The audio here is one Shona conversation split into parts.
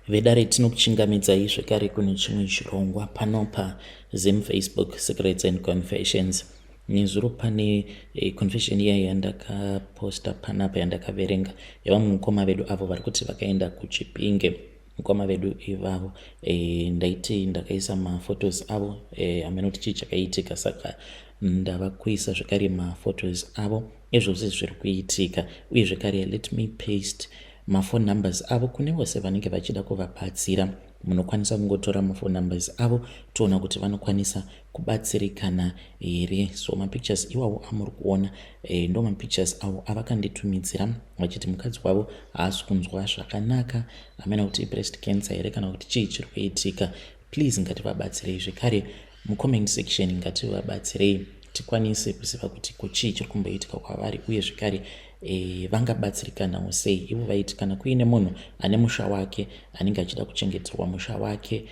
Vedare, tinokuchingamidzai zvekare kune chimwe chirongwa pano paZim Facebook Secrets and Confessions. Nezuro pane confession iya yandakaposta panapa yandakaverenga yevamwe mukoma vedu avo vari kuti vakaenda kuChipinge. Mukoma vedu ivavo, ndaiti ndakaisa maphotos avo, hameno kuti chii chakaitika, saka ndava kuisa zvekare maphotos avo ezvose zviri kuitika. Uye zvekare, let me paste maphone numbers avo kune vose vanenge vachida kuvabatsira. Munokwanisa kungotora maphone numbers avo, toona kuti vanokwanisa kubatsirikana here. So mapictures iwawo amuri kuona, ndo mapictures avo avakanditumidzira vachiti mukadzi wavo haasi kunzwa zvakanaka. Hamena kuti ibreast cancer here kana kuti chii chiri kuitika. Please, ngativabatsirei zvekare mucomment section. Ngativabatsirei tikwanise kuziva kuti kuchii chiri kumboitika kwavari, uye zvekare vangabatsirikanawo sei. Ivo vaiti kana kuine munhu ane musha wake anenge achida kuchengeterwa musha wake,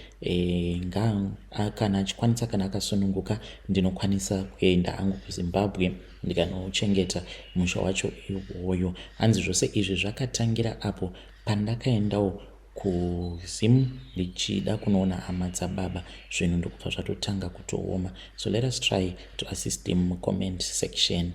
kana achikwanisa, kana akasununguka, ndinokwanisa kuenda hangu kuZimbabwe ndikanochengeta musha wacho iwoyo. Hanzi zvose izvi zvakatangira apo pandakaendawo kuZim ndichida kunoona hama dzababa, zvinhu ndokubva zvatotanga kutooma. So let us try to assist him mucomment section.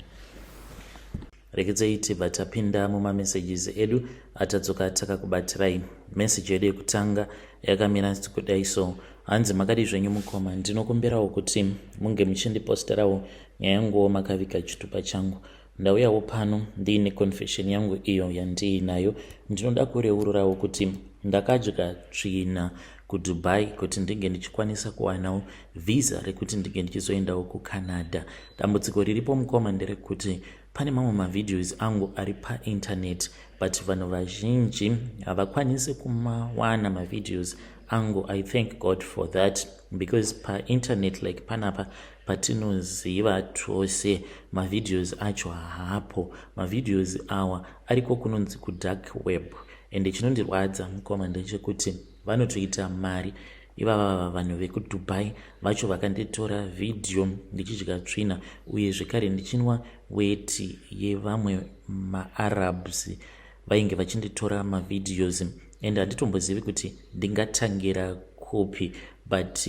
Regedzei tibva tapinda mumamessages edu atadzoka takakubatirai. Meseji yedu yekutanga yakamira kudai so. Hanzi, "Makadi zvenyu mukoma? Ndinokumbirawo kuti munge muchindiposterawo nyaya yanguwo makaviga chitupa changu. Ndauyawo pano ndiine confession yangu iyo yandiinayo. Ndinoda kureururawo kuti ndakadya tsvina kuDubai kuti ndinge ndichikwanisa kuwanawo vhisa rekuti ndinge ndichizoendawo kuCanada. Dambudziko riripo mukoma nderekuti pane mamwe mavideos angu ari painternet, but vanhu vazhinji havakwanisi kumawana mavideos angu. I thank God for that, because painternet like panapa patinoziva tose, mavideos acho haapo. Mavideos awa ariko kunonzi kudark web. Ende chinondirwadza mukoma ndechekuti vanotoita mari ivava vanhu vekuDubai vacho vakanditora vhidhiyo ndichidya tsvina, uye zvekare ndichinwa weti yevamwe maArabs. Vainge vachinditora mavideos, and handitombozivi kuti ndingatangira kupi. But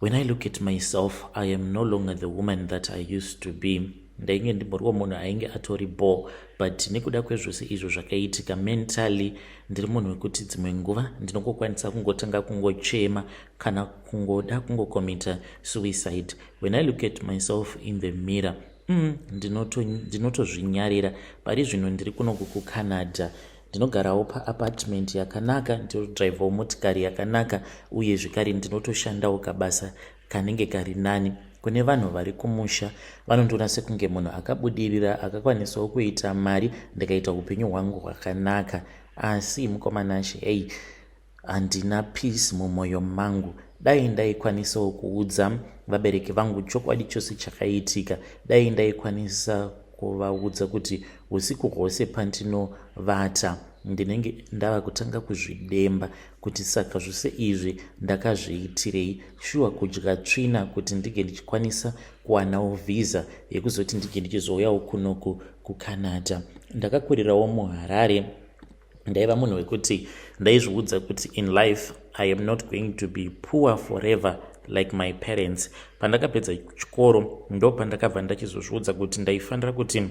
when I look at myself, I am no longer the woman that I used to be. Ndainge ndimboriwo munhu ainge atori bho, but nekuda kwezvose izvo zvakaitika, mentally ndiri munhu wekuti dzimwe nguva ndinongokwanisa kungotanga kungochema kana kungoda kungocommita suicide. When I look at myself in the mirror, ndinotozvinyarira. Pari zvino ndiri kunoku kuCanada, ndinogarawo paapartment yakanaka, ndinodhiraivhawo motikari yakanaka, uye zvekare ndinotoshandawo kabasa kanenge kari nani. Kune vanhu vari kumusha vanondiona sekunge munhu akabudirira, akakwanisawo kuita mari, ndikaita upenyu hwangu hwakanaka. Asi mukoma Nashe, ei, handina peace mumwoyo mangu. Dai ndaikwanisawo kuudza vabereki vangu chokwadi chose chakaitika, dai ndaikwanisa kuvaudza kuti usiku hwose pandinovata ndinenge ndava kutanga kuzvidemba kuti saka zvose izvi ndakazviitirei. Shuwa kudya tsvina kuti ndinge ndichikwanisa kuwanawo vhisa yekuzoti ndinge ndichizouyawo kunoku kuCanada. Ndakakurirawo muHarare. Ndaiva munhu wekuti ndaizviudza kuti in life I am not going to be poor forever like my parents. Pandakapedza chikoro ndo pandakabva ndachizozviudza kuti ndaifanira kuti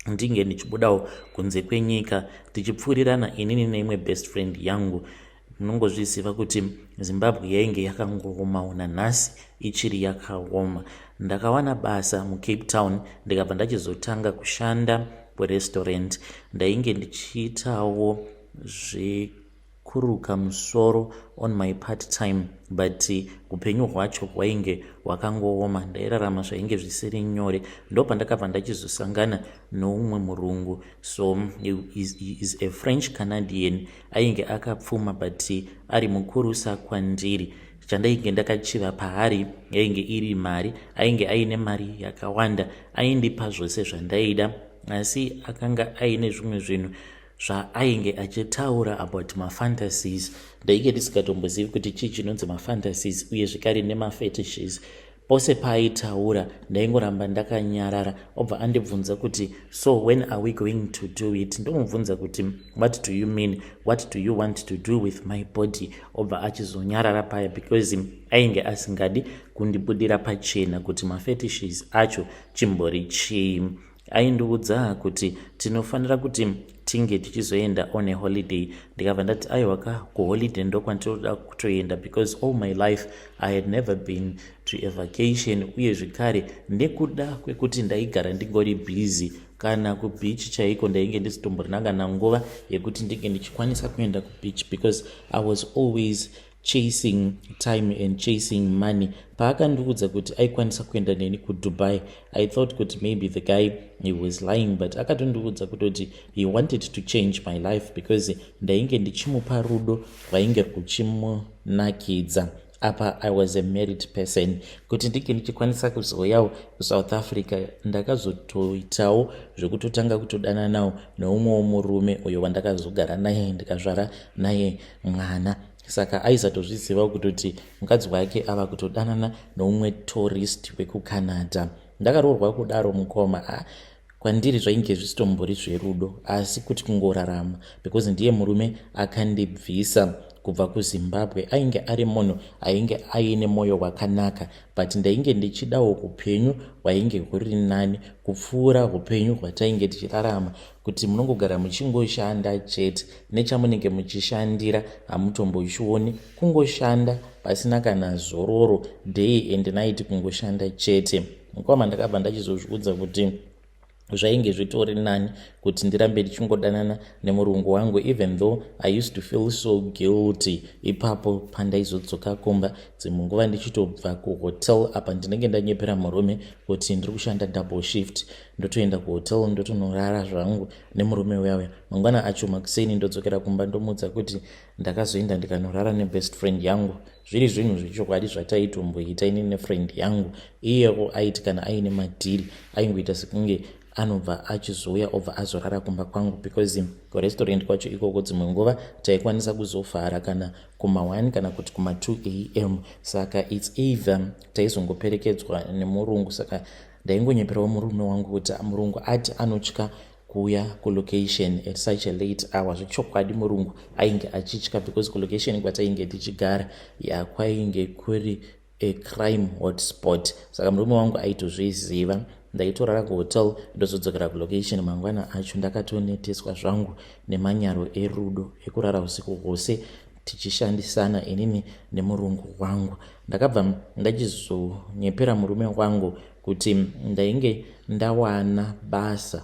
ndinge ndichibudawo kunze kwenyika, tichipfuurirana inini neimwe best friend yangu. Munongozviziva kuti Zimbabwe yainge yakangoomawo, nanhasi ichiri yakaoma. Ndakawana basa muCape Town, ndikabva ndachizotanga kushanda kurestaurant. Ndainge ndichiitawo zvekuruka musoro on my part time, but upenyu hwacho hwainge hwakangooma. Ndairarama zvainge zvisiri nyore. Ndo pandakabva ndachizosangana noumwe murungu. So he is a French Canadian, ainge akapfuma but ari mukurusa kwandiri. Chandainge ndakachiva paari yainge iri mari. Ainge aine mari yakawanda, aindipa zvose zvandaida, asi akanga aine zvimwe zvinhu zvaainge achitaura about mafantasies. Ndainge ndisingatombozivi kuti chii chinonzi mafantasies, uye zvekare nemafetishes. Pose paaitaura ndaingoramba ndakanyarara. Obva andibvunza kuti, "So when are we going to do it?" Ndomubvunza kuti, "What do you mean? What do you want to do with my body?" Obva achizonyarara paya because ainge asingadi kundibudira pachena kuti mafetishes acho chimbori chii. Aindiudza kuti tinofanira kuti tinge tichizoenda on a holiday. Ndikabva ndati, "Aiwa ka, kuholiday ndokwandinoda kutoenda," because all my life I had never been to a vacation. Uye zvekare nekuda kwekuti ndaigara ndingori busy, kana kubeach chaiko ndainge ndisitomborina kana nguva yekuti ndinge ndichikwanisa kuenda kubeach because I was always chasing time and chasing money. Paakandiudza kuti aikwanisa kuenda neni kuDubai, I thought kuti maybe the guy, he was lying, but akatondiudza kutoti he wanted to change my life because ndainge ndichimupa rudo rwainge rwuchimunakidza. Apa I was a married person. Kuti ndinge ndichikwanisa kuzouyawo kuSouth Africa, ndakazotoitawo zvekutotanga kutodananawo neumwewo murume uyo wandakazogara naye, ndikazvara naye mwana. Saka aisatozviziva kutoti mukadzi wake ava kutodanana neumwe tourist wekuCanada. Ndakaroorwa kudaro, mukoma. Ah, kwandiri zvainge zvisitombori zverudo, asi kuti kungorarama, because ndiye murume akandibvisa kubva kuZimbabwe. Ainge ari munhu ainge aine mwoyo wakanaka, but ndainge ndichidawo upenyu hwainge huri nani kupfuura upenyu hwatainge tichirarama, kuti munongogara muchingoshanda chete, nechamunenge muchishandira hamutombochioni, kungoshanda pasina kana zororo, day and night kungoshanda chete. Mukoma, ndakabva ndachizozviudza kuti zvainge zvitori nani kuti ndirambe ndichingodanana nemurungu wangu, even though I used to feel so guilty ipapo pandaizodzoka kumba dzimwe nguva ndichitobva kuhotel. Apa ndinenge ndanyepera murume kuti ndiri kushanda double shift, ndotoenda kuhotel, ndotonorara zvangu nemurume uyauya. Mangwana acho makuseni ndodzokera kumba, ndomuudza kuti ndakazoenda ndikanorara nebest friend yangu. Zviri zvinhu zvechokwadi zvataitomboita ini nefriend yangu. Iyewo aiti kana aine madhiri aingoita sekunge anobva achizouya, obva azorara kumba kwangu, because kurestaurant kwacho ikoko dzimwe nguva taikwanisa kuzovhara kana kuma1 kana kuti kuma2 am. Saka it's either taizongoperekedzwa nemurungu. Saka ndaingonyeperawo murume wangu kuti murungu ati anotya kuuya kulocation at such a late hour. Zvechokwadi murungu ainge achitya because kulocation kwatainge tichigara yakwainge kuri a crime hotspot. Saka murume wangu aitozviziva. Ndaitorara kuhotel, ndozodzokera kulocation mangwana acho ndakatoneteswa zvangu nemanyaro erudo ekurara usiku hwose tichishandisana inini nemurungu wangu. Ndakabva ndachizonyepera murume wangu kuti ndainge ndawana basa,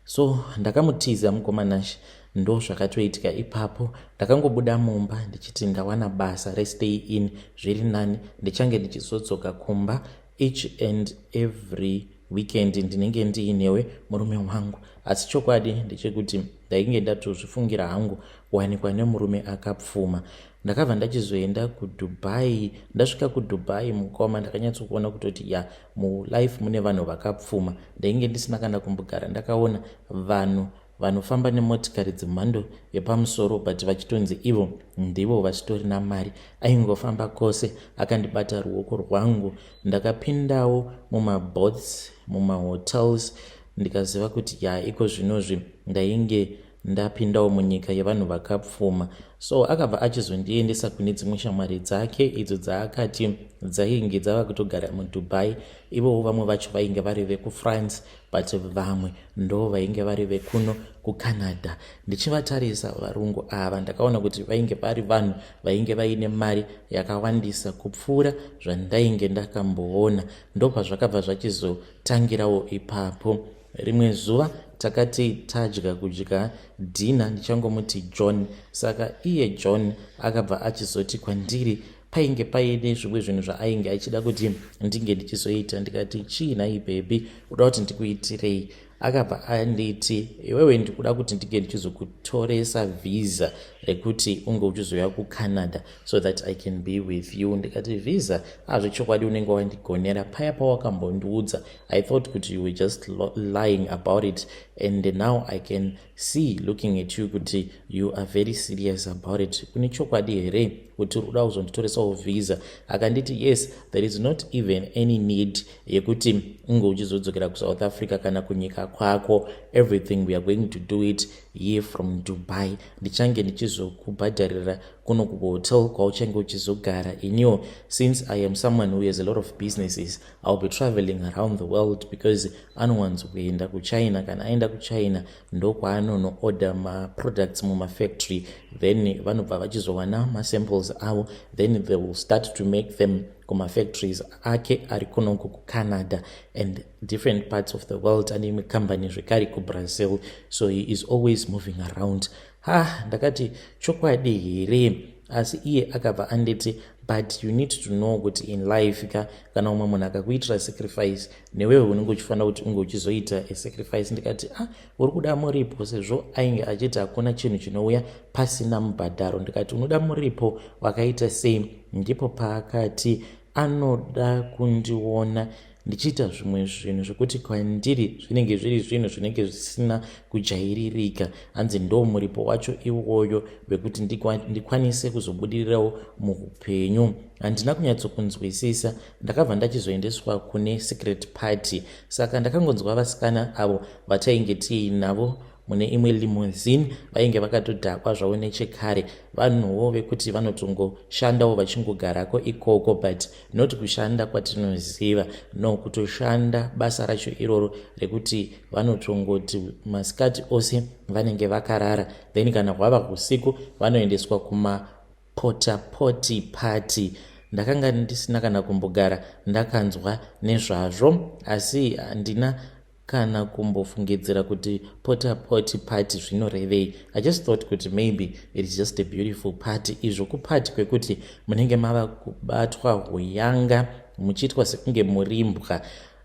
so ndakamutiza. Mukoma Nashe, ndo zvakatoitika ipapo. Ndakangobuda mumba ndichiti ndawana basa restay in, zviri nani, ndichange ndichizodzoka kumba each and every weekend, ndinenge ndiinewe murume wangu. Asi chokwadi ndechekuti ndainge ndatozvifungira hangu kuwanikwa nemurume akapfuma. Ndakabva ndachizoenda kuDubai. Ndasvika kuDubai, mukoma, ndakanyatsokuona kutoti ya, mulife mune vanhu vakapfuma. Ndainge ndisina kana kumbogara ndakaona vanhu vanofamba nemotikari dzemhando yepamusoro but vachitonzi ivo ndivo vachitorina mari. Aingofamba kwose akandibata ruoko rwangu. Ndakapindawo mumaboats, mumahotels, ndikaziva kuti ya, iko zvinozvi ndainge ndapindawo munyika yevanhu vakapfuma. So akabva achizondiendesa kune dzimwe shamwari dzake idzo dzaakati dzainge dzava kutogara muDubai. Ivowo vamwe vacho vainge vari vekuFrance, but vamwe ndo vainge vari vekuno kuCanada. Ndichivatarisa varungu ava, ndakaona kuti vainge vari vanhu vainge vaine mari yakawandisa kupfuura zvandainge ndakamboona. Ndopazvakabva zvachizotangirawo ipapo. Rimwe zuva takati tadya kudya dinner, ndichangomuti John. Saka iye John akabva achizoti kwandiri painge paine zvimwe zvinhu zvaainge achida kuti ndinge ndichizoita. Ndikati, "Chii nhai baby, uda kuti ndikuitirei?" Akabva anditi, "Iwewe, ndikuda kuti ndinge ndichizokutoresa visa rekuti unge uchizouya kuCanada so that I can be with you." Ndikati, "Visa? Azvechokwadi unenge wandigonera. Paya pawakambondiudza, I thought kuti you were just lying about it, and now I can see, looking at you, kuti you are very serious about it. Une chokwadi here kuti uri kuda kuzonditoresawo visa?" Akanditi, "Yes, there is not even any need yekuti unge uchizodzokera kuSouth Africa kana kunyika kwako. Everything, we are going to do it here from Dubai. Ndichange ndichizokubhadharira kuno kuhotel kwauchange uchizogara. Iniwo, since I am someone who has a lot of businesses, I will be traveling around the world," because anowanzokuenda kuChina. Kana aenda kuChina, ndokwaanonoorder maproducts mumafactory, then vanobva vachizowana masamples avo, then they will start to make them kumafactories ake ari kunoko kuCanada and different parts of the world. Ane imwe kambani zvekare kuBrazil, so he is always moving around. Ha, ndakati, "Chokwadi here?" Asi iye akabva anditi, "But you need to know kuti in life ka, kana umwe munhu akakuitira sacrifice, newewe unenge uchifanira kuti unge uchizoita asacrifice." Ndikati, "Ah, uri kuda muripo?" Sezvo ainge achiti hakuna chinhu chinouya pasina mubhadharo. Ndikati, "Unoda muripo wakaita sei?" Ndipo paakati anoda kundiona ndichiita zvimwe zvinhu zvekuti kwandiri zvinenge zviri zvinhu zvinenge zvisina kujairirika. Hanzi ndo muripo wacho iwoyo wekuti ndikwanise kuzobudirirawo muupenyu. Handina kunyatsokunzwisisa. Ndakabva ndachizoendeswa kune secret party. Saka ndakangonzwa vasikana avo vatainge tiinavo mune imwe limousine vainge vakatodhakwa zvavo nechekare, vanhuwo vekuti vanotongoshandawo vachingogarako ikoko, but not kushanda kwatinoziva, no, kutoshanda basa racho iroro rekuti vanotongoti masikati ose vanenge vakarara, then kana hwava usiku vanoendeswa kumapota potty party. Ndakanga ndisina kana kumbogara ndakanzwa nezvazvo, asi handina kana kumbofungidzira kuti porta potty party zvinorevei. I just thought kuti maybe it is just a beautiful party. Izvo kuparty kwekuti munenge mava kubatwa huyanga, muchiitwa sekunge murimbwa.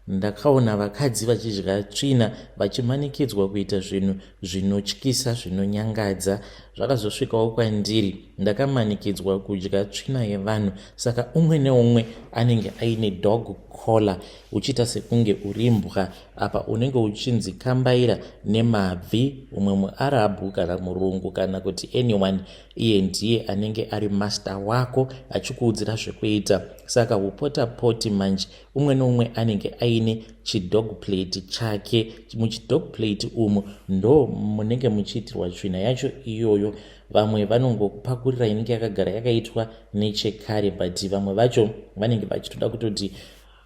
Ndakaona vakadzi vachidya tsvina, vachimanikidzwa kuita zvinhu zvinotyisa, zvinonyangadza. Zvakazosvikawo kwandiri, ndakamanikidzwa kudya tsvina yevanhu. Saka umwe neumwe anenge aine dog collar, uchiita sekunge urimbwa. Apa unenge uchinzi kambaira nemabvi. Umwe muArabhu kana murungu kana kuti anyone, iye ndiye anenge ari master wako, achikuudzira zvekuita. Saka upota potty manje, umwe neumwe anenge aine chidog plate chake. Muchidog plate umu ndo munenge muchiitirwa tsvina yacho iyoyo. Vamwe vanongopakurira inenge yakagara yakaitwa nechekare, but vamwe vacho vanenge vachitoda kutoti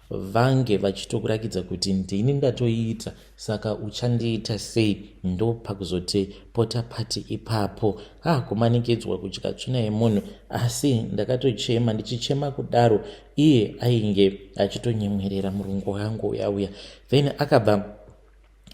vange vachitokurakidza kuti ndini ndatoiita, saka uchandiita sei? Ndo pakuzoti porta potty ipapo. Ha, kumanikidzwa kudya tsvina yemunhu! Asi ndakatochema. Ndichichema kudaro, iye ainge achitonyemwerera, murungu wangu uya uya. Then akabva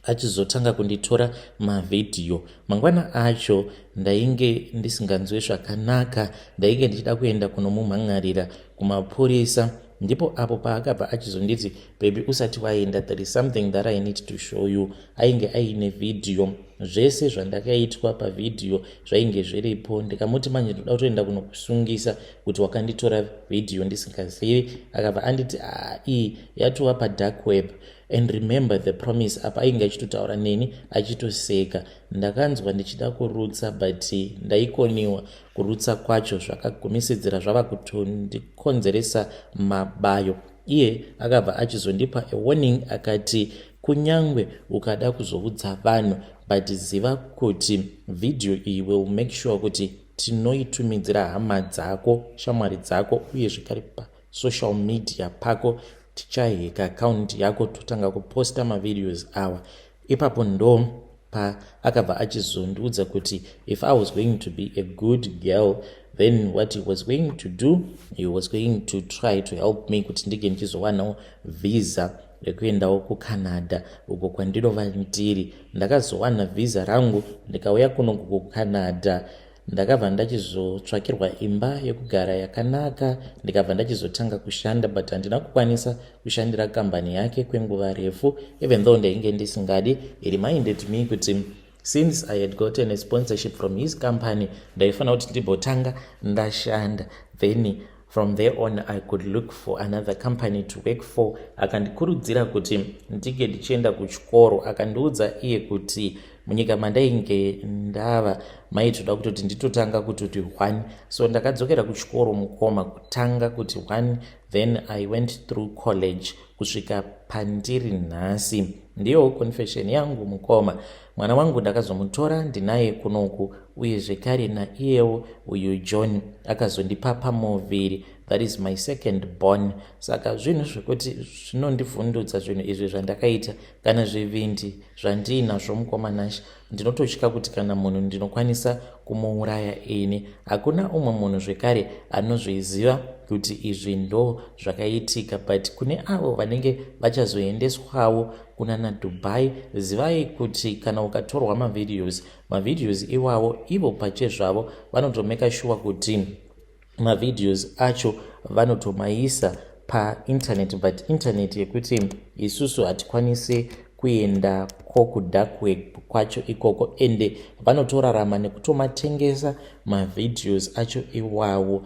achizotanga kunditora mavhidhiyo. Mangwana acho ndainge ndisinganzwi zvakanaka, ndainge ndichida kuenda kunomumhan'arira kumapurisa. Ndipo apo paakabva achizonditi, "Baby, usati waenda, there is something that I need to show you." Ainge aine vhidhiyo, zvese zvandakaitwa pavhidhiyo zvainge zviripo. Ndikamuti, "Manje ndoda kutoenda kunokusungisa kuti wakanditora vhidhiyo ndisingazivi." Akabva anditi, "Ah, iyi yatova padark web, and remember the promise." Apa ainge achitotaura neni achitoseka. Ndakanzwa ndichida kurutsa, but ndaikoniwa kurutsa kwacho. Zvakagumisidzira zvava kutondikonzeresa mabayo. Iye akabva achizondipa awarning, akati, "Kunyangwe ukada kuzoudza vanhu, but ziva kuti vhidhiyo iyi will make sure kuti tinoitumidzira hama dzako, shamwari dzako, uye zvekare pasocial media pako tichahacka account yako, totanga kuposta mavideos awa." Ipapo ndo paakabva achizondiudza kuti if I was going to be a good girl, then what he was going to do, he was going to try to help me kuti ndinge ndichizowanawo visa rekuendawo kuCanada, uko kwandinova ndiri. Ndakazowana vhisa rangu, ndikauya kuno kuCanada. Ndakabva ndachizotsvakirwa imba yekugara yakanaka, ndikabva ndachizotanga kushanda, but handina kukwanisa kushandira kambani yake kwenguva refu, even though ndainge ndisingadi. He reminded me kuti since I had gotten a sponsorship from his company, ndaifanira kuti ndimbotanga ndashanda, then from there on I could look for another company to work for. Akandikurudzira kuti ndinge ndichienda kuchikoro. Akandiudza iye kuti munyika mandainge ndava maitoda kutoti nditotanga kutoti one. So ndakadzokera kuchikoro, mukoma, kutanga kuti one, then I went through college kusvika pandiri nhasi. Ndiyo confession yangu, mukoma. Mwana wangu ndakazomutora, ndinaye kunoku, uye zvekare naiyewo uyu John akazondipa pamuviri. That is my second born. Saka zvinhu zvekuti zvinondivhundutsa, zvinhu izvi zvandakaita, kana zvivindi zvandiinazvo, mukoma Nash, ndinototya kuti kana munhu ndinokwanisa kumuuraya ini. Hakuna umwe munhu zvekare anozviziva kuti izvi ndo zvakaitika, but kune avo vanenge vachazoendeswawo kunana Dubai, zivai kuti kana ukatorwa mavideos, mavideos iwawo ivo pachezvavo vanotomeka sure kuti mavideos acho vanotomaisa painternet, but internet yekuti isusu hatikwanisi kuenda kokudark web kwacho ikoko. Ende vanotorarama nekutomatengesa mavideos acho iwawo.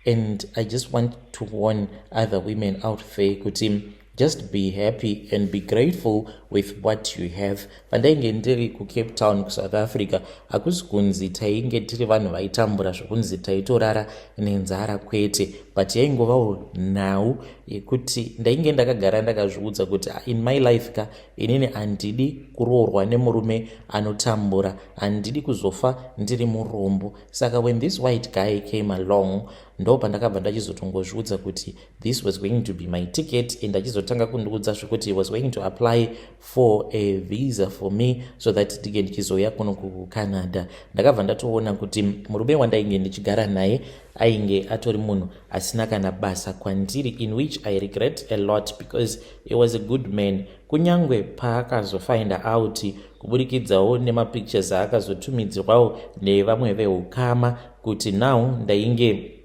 And I just want to warn other women out there kuti just be happy and be grateful with what you have. Pandainge ndiri kuCape Town, kuSouth Africa, hakusi kunzi tainge tiri vanhu vaitambura zvokunzi taitorara nenzara, kwete, but yaingovawo nhau yekuti ndainge ndakagara ndakazviudza kuti in my life ka, inini handidi kuroorwa nemurume anotambura, handidi kuzofa ndiri murombo. Saka when this white guy came along, ndo pandakabva ndachizotongozviudza kuti this was going to be my ticket, and achizotanga kundiudza zvekuti he was going to apply for a visa for me so that ndinge ndichizouya kuno kuCanada. Ndakabva ndatoona kuti murume wandainge ndichigara naye ainge atori munhu asina kana basa kwandiri, in which I regret a lot because he was a good man. Kunyange paakazofinda out kuburikidzawo nemapictures aakazotumidzirwawo nevamwe veukama kuti now ndainge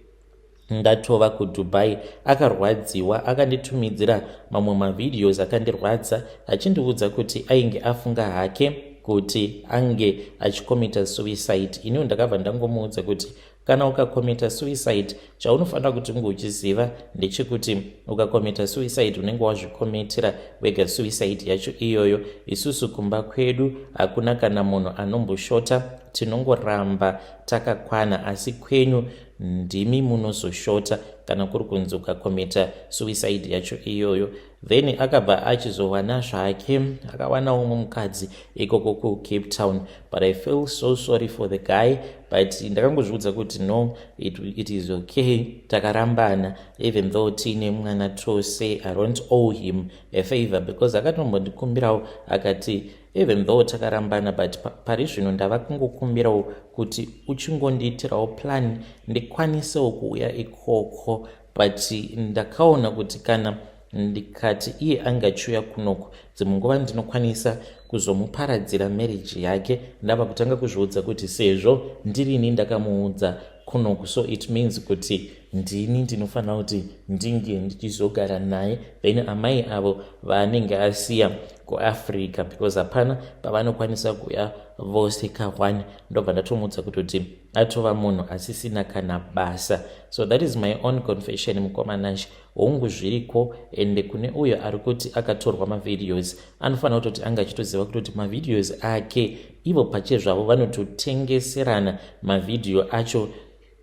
ndatova kuDubai, akarwadziwa, akanditumidzira mamwe mavideos akandirwadza, achindiudza kuti ainge afunga hake kuti ange achikomita suicide. Iniwo ndakabva ndangomuudza kuti kana ukakomita suicide, chaunofanira kuti unge uchiziva ndechekuti ukakomita suicide, unenge wazvikomitira wega suicide yacho iyoyo. Isusu kumba kwedu hakuna kana munhu anomboshota, tinongoramba takakwana, asi kwenyu ndimi munozoshota kana kuri kunzi ukakomita suicide yacho iyoyo. Then akabva achizowana zvake, akawana umwe mukadzi ikoko kuCape Town, but I feel so sorry for the guy. But ndakangozviudza kuti no, it is okay, takarambana. Even though tiine mwana tose, I don't owe him a favor, because akatombondikumbirawo akati even though takarambana, but pari zvino ndava kungokumbirawo kuti uchingondiitirawo plan ndikwanisewo kuuya ikoko. But ndakaona kuti kana ndikati iye angachiuya kunoko, dzimwe nguva ndinokwanisa kuzomuparadzira marriage yake. Ndava kutanga kuzviudza kuti sezvo ndirini ndakamuudza kunoku, so it means kuti ndini ndinofanira kuti ndinge ndichizogara naye, then amai avo vaanenge asiya kuAfrica, because hapana pavanokwanisa kuya vose ka1. Ndobva ndatomuudza kutoti atova munhu asisina kana basa. So that is my own confession, mukoma Nash. Hongu, zviriko, ende kune uyo ari kuti akatorwa mavideos, anofanira kutoti anga achitoziva kutoti mavideos ake ivo pachezvavo vanototengeserana mavhidhiyo acho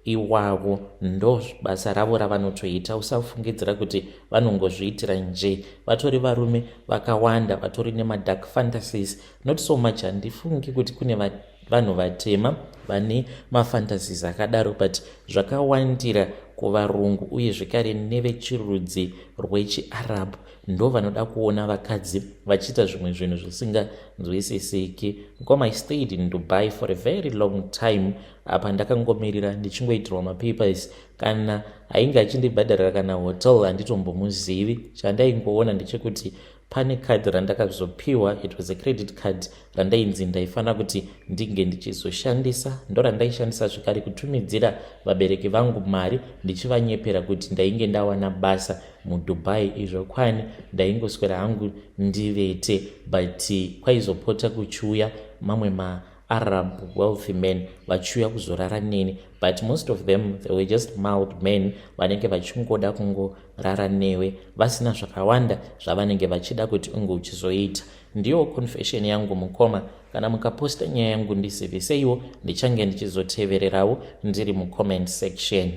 iwavo. Ndo basa ravo ravanotoita. Usafungidzira kuti vanongozviitira nje. Vatori varume vakawanda vatori nemadark fantasies. Not so much, handifungi kuti kune vanhu vatema vane mafantasies akadaro, but zvakawandira kuvarungu, uye zvekare nevechirudzi rwechiArab, ndo vanoda kuona vakadzi vachiita zvimwe zvinhu zvisinganzwisisiki. Mukoma, I stayed in Dubai for a very long time. Apa ndakangomirira ndichingoitirwa mapapers. Kana ainge achindibhadharira kana hotel, handitombomuzivi. Chandaingoona ndechekuti Pane kadhi randakazopiwa, it was a credit card randainzi ndaifanira kuti ndinge ndichizoshandisa. Ndorandaishandisa zvekare kutumidzira vabereki vangu mari, ndichivanyepera kuti ndainge ndawana basa muDubai. Izvo kwani ndaingoswera hangu ndivete, but kwaizopota kuchiuya mamwe maArab wealthy men vachiuya kuzorara neni, but most of them, they were just mild men vanenge vachingoda kungorara newe, vasina zvakawanda zvavanenge vachida kuti unge uchizoita. Ndiyo confession yangu, mukoma. Kana mukaposta nyaya yangu, ndiziviseiwo, ndichange ndichizotevererawo ndiri mucomment section.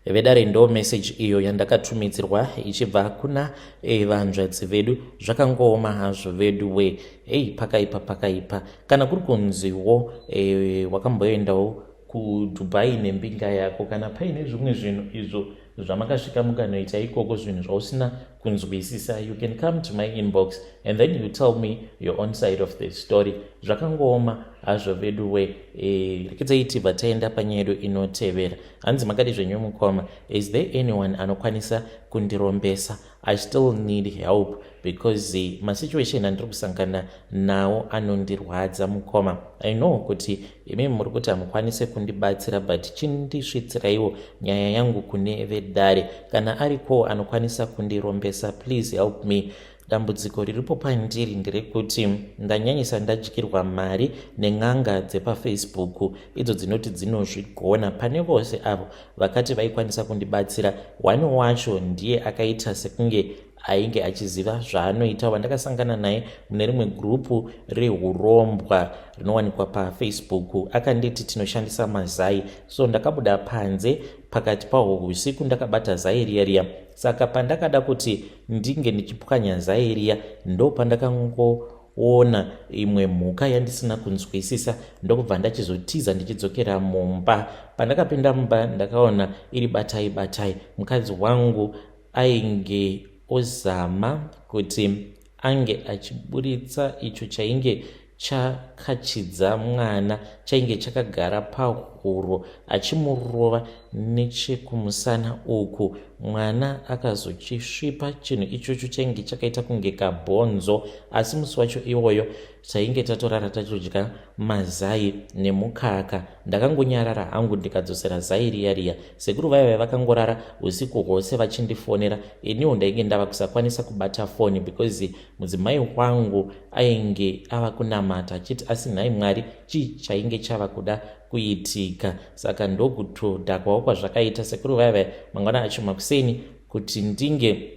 Vedare, ndo message iyo yandakatumidzirwa ichibva kuna vanzvadzi vedu. Zvakangooma hazvo vedu we. Ei, pakaipa, pakaipa. Kana kuri kunziwo wakamboendawo kuDubai nembinga yako, kana paine zvimwe zvinhu izvo zvamakasvika mukanoita ikoko, zvinhu zvausina kunzwisisa, you can come to my inbox and then you tell me your own side of the story. Zvakangooma hazvo vedu we. Rekedzai tibva taenda panyaya yedu inotevera. Hanzi, "Makadi zvenyu mukoma? Is there anyone anokwanisa kundirombesa? I still need help because masituation andiri kusangana nawo anondirwadza. Mukoma, I know kuti imi muri kuti hamukwanise kundibatsira, but chindisvitsiraiwo nyaya yangu kune vedare. Kana ariko anokwanisa kundirombesa, please help me. Dambudziko riripo pandiri nderekuti ndanyanyisa ndadyirwa mari nen'anga dzepaFacebook idzo dzinoti dzinozvigona. Pane vose avo vakati vaikwanisa kundibatsira, one wacho ndiye akaita sekunge ainge achiziva zvaanoita, wandakasangana naye mune rimwe gurupu reurombwa rinowanikwa paFacebook. Akanditi tinoshandisa mazai, so ndakabuda panze pakati pahwo usiku ndakabata zai riya riya. Saka pandakada kuti ndinge ndichipwanya zai riya, ndo pandakangoona imwe mhuka yandisina kunzwisisa, ndokubva ndachizotiza ndichidzokera mumba. Pandakapinda mumba, ndakaona iri batai batai. Mukadzi wangu ainge ozama kuti ange achiburitsa icho chainge chakachidza mwana, chainge chakagara pahuro, achimurova nechekumusana uku. Mwana akazochisvipa chinhu ichocho chainge chakaita kunge kabhonzo. Asi musi wacho iwoyo tainge tatorara tachidya mazai nemukaka. Ndakangonyarara hangu, ndikadzosera zai riya riya. Sekuru vaiva vakangorara usiku hwose vachindifonera. Iniwo ndainge ndava kusakwanisa kubata foni because mudzimai wangu ainge ava kunamata achiti, 'Asi nhai Mwari, chii chainge chava kuda kuitika?' Saka ndokutodhakwawo kwazvakaita. Sekuru vaiva mangwana acho makuseni kuti ndinge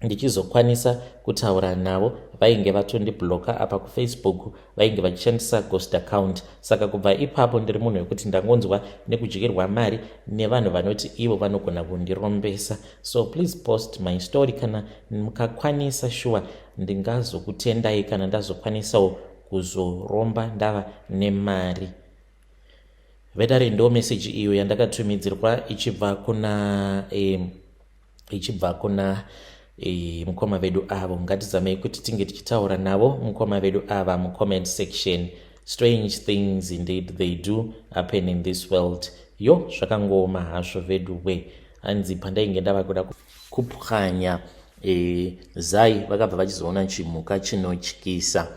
ndichizokwanisa kutaura navo, vainge vatondibloka. Apa kuFacebook vainge vachishandisa ghost account. Saka kubva ipapo ndiri munhu wekuti ndangonzwa nekudyirwa mari nevanhu vanoti ivo vanogona kundirombesa. So please post my story kana mukakwanisa. Shuwa ndingazokutendai kana ndazokwanisawo kuzoromba ndava nemari." Vedare, ndo meseji iyo yandakatumidzirwa ichibva kuna mukoma vedu avo. Ngatizamei kuti tinge tichitaura navo mukoma vedu ava mucomment section. Strange things indeed, they do happen in this world. Yo, zvakangooma hazvo vedu we. Hanzi, "Pandainge ndava kuda kupwanya zai, vakabva vachizoona chimhuka chinotyisa."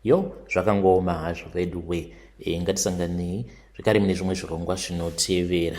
Yo, zvakangooma hazvo vedu we. Ngatisanganei zvekare mune zvimwe zvirongwa zvinotevera.